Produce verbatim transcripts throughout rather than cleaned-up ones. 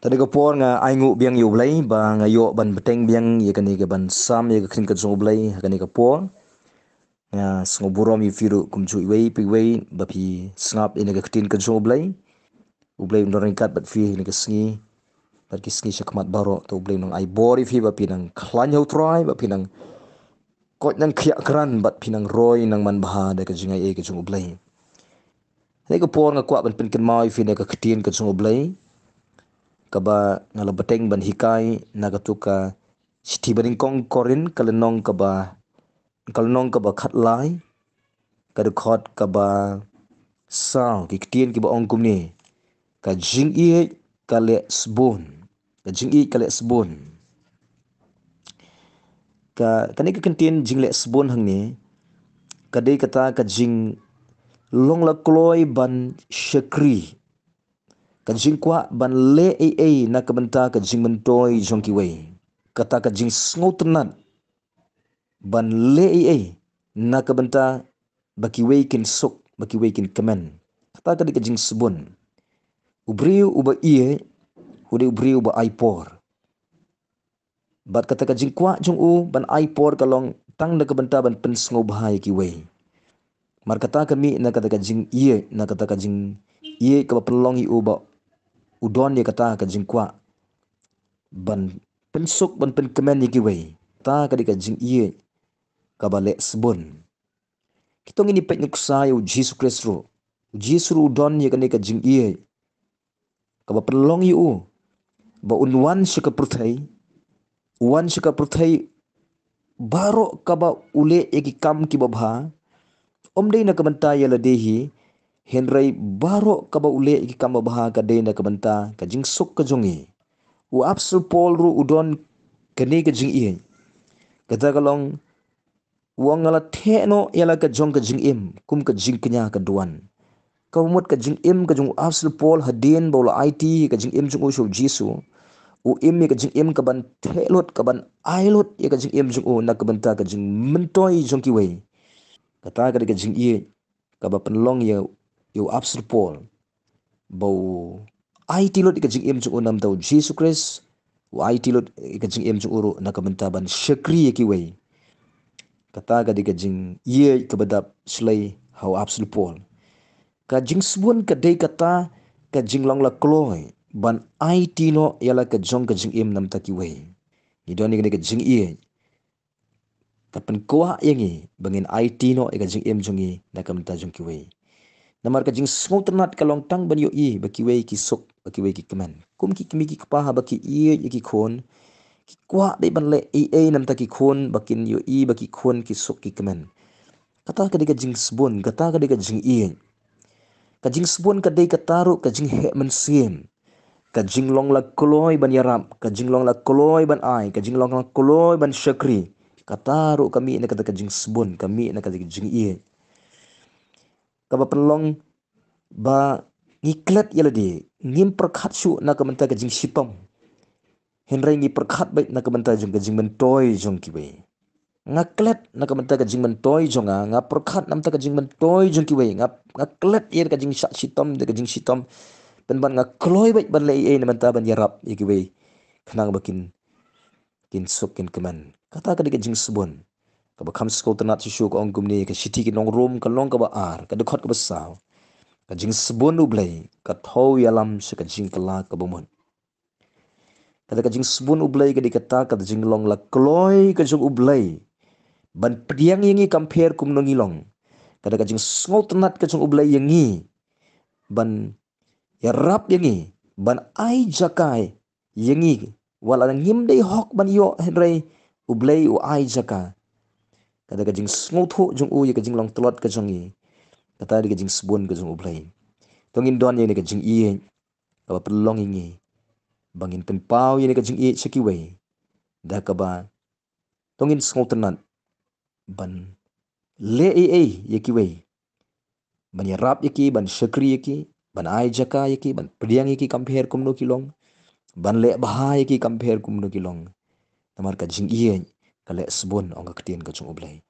Tang ïa ka por nga ai nguh biang ïa U Blei ba nga ïoh ban bteng biang ïa kane ka ban sam ïa ka ktien ka jong U Blei ha kane ka por. Nga sngewburom ïa phi ruh kumjuh iwei pa iwei ba phi sngap ïa kane ka ktien ka jong U Blei. U Blei un don ryngkat bad phi ha kane ka sngi bad ki sngi sha khmat baroh. To U Blei un nang ai bor ïa phi ba phi nang khlaiñ ha U Trai, ba phi nang koit nang khiah krat bad phi nang roi nang manbha da ka jingai ei ka jong U Blei. Ha kane ka por nga kwah ban pynkynmaw ïa phi na ka ktien ka jong U Blei kaba nga la bteng ban hikai na katu ka shithi banyngkong Korinth ka lynnong kaba, ka lynnong kaba khatlai, ka dkhot kaba saw, ki ktien kiba ong kumne: Ka jingïeit ka leh sbun. Ka jingïeit ka leh sbun. Ka, kane ka ktien jingleh sbun hangne ka dei kata ka jinglong la kloi ban shakri, ka jingkwah ban leh ei ei na ka bynta ka jingmyntoi jong kiwei, kata ka jingsngewtynnat ban leh ei ei na ka bynta ba kiwei kin suk, ba kiwei kin kmen. Kata ka dei ka jingsbun. U briew uba ïeit u dei u briew uba ai por. Bad kata ka jingkwah jong u ban ai por ka long tang na ka bynta ban pynsngewbha ïa kiwei. Namar kata ka mih na kata ka jingïeit, na kata ka jingïeit kaba pynlong ïa u ba u don ïa kata ka jingkwah ban pynsuk, ban pynkmen ïa kiwei. Kata ka dei ka jingïeit kaba leh sbun. Kita ngin ïa peit nuksa ïa U Jisu Khrist ruh. U Jisu ruh u don ïa kane ka jingïeit kaba pynlong ïa u ba un wan sha ka pyrthei, u wan sha ka pyrthei baroh kaba u leh ïa ki kam kiba bha. Ym dei na ka bynta ïa lade hi, hynrei baroh kaba u leh ïa ki kam ba bha ka dei na ka bynta ka jingsuk ka jong ngi. U Apostol Paul ruh u don kane ka jingïeit. Kata ka long, u ong, nga la theh noh ïa la ka jong ka jingim kum ka jingkñia ka duwan. Kaba mut ka jingim ka jong u Apostol Paul hadien ba u la aiti ka jingim jong u sha U Jisu, u im ïa ka jingim kaban theh lut, kaban ai lut ïa ka jingim jong u na ka bynta ka jingmyntoi jong kiwei. Kata ka dei ka jingïeit kaba pynlong ïa, ïa u Apostol Paul ba u aiti lut ïa ka jingim jong u na ka bynta U Jisu Khrist, u aiti lut ïa ka jingim jong u ruh na ka bynta ban shakri ïa kiwei. Kata ka dei ka jingïeit kaba dap shlei ha u Apostol Paul. Ka jingsbun ka dei kata ka jinglong la kloi ban aiti noh ïa la ka jong ka jingim na ka bynta kiwei. Ngi don ïa kane ka jingïeit ka pynkwah ïa ngi ba ngin aiti noh ïa ka jingim jong ngi na ka bynta jong kiwei. Namar ka jingsngewtynnat ka long tang ban ïohi ba kiwei ki suk, ba kiwei ki kmen. Kum ki kmie ki kpa haba ki ïeit ïa ki khun, ki kwah beit ban leh ei ei na ka bynta ki khun, ba kin ïohi ba ki khun ki suk ki kmen. Kata ka dei ka jingsbun, kata ka dei ka jingïeit. Ka jingsbun ka dei kata ruh ka jingheh mynsiem, ka jinglong la kloi ban ïarap, ka jinglong la kloi ban ai, ka jinglong la kloi ban shakri. Kata ruh ka mih na kata ka jingsbun, ka mih na kata ka jingïeit. Kaba pynlong ba ngi klet ïa lade, ngim pyrkhat shuh na ka bynta ka jingshitom, hynrei ngi pyrkhat beit na ka bynta jong ka jingmyntoi jong kiwei. Nga klet na ka bynta ka jingmyntoi jong nga, nga pyrkhat na ka bynta ka jingmyntoi jong kiwei. Nga, nga klet ïa ka jingshah shitom da ka jingshitom, pynban nga kloi beit ban leh ei ei na ka bynta ban ïarap ïa kiwei khnang ba kin, kin suk kin kmen. Kata ka dei ka jingsbun. Kaba kham sngewtynnat shisha ka ong kumne, ka shithi ki nong Rom ka lynnong kaba ar, ka dkhot kaba saw: Ka jingsbun U Blei ka thew ïalam sha ka jingkylla kaba mut. Kata ka jingsbun U Blei ka dei kata ka jinglong la kloi ka jong U Blei ban pdiang ïa ngi kam pher kumno ngi long. Kata ka jingsngewtynnat ka jong U Blei ïa ngi ban ïarap ïa ngi, ban ai jaka ïa ngi. Wat la ngim dei hok ban ïoh, hynrei U Blei u ai jaka. Kata ka jingsngewthuh jong u ïa ka jinglong tlot ka jong ngi. Kata dei ka jingsbun ka jong U Blei. To ngin don ïa kane ka jingïeit kaba pynlong ïa ngi ba ngin pynpaw ïa kane ka jingïeit sha kiwei. Da kaba to ngin sngewtynnat ban leh ei ei ïa kiwei, ban ïarap ïa ki, ban shakri ïa ki, ban ai jaka ïa ki, ban pdiang ïa ki kam pher kumno ki long, ban leh bha ïa ki kam pher kumno ki long. Namar ka jingïeit ka leh sbun, ong ka ktien ka jong U Blei.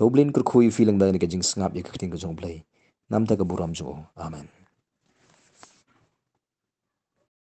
To U Blei un kyrkhu ïa phi lyngba kane ka jingsngap ïa ka ktien ka jong U Blei. Na ka bynta ka burom jong u. Amen.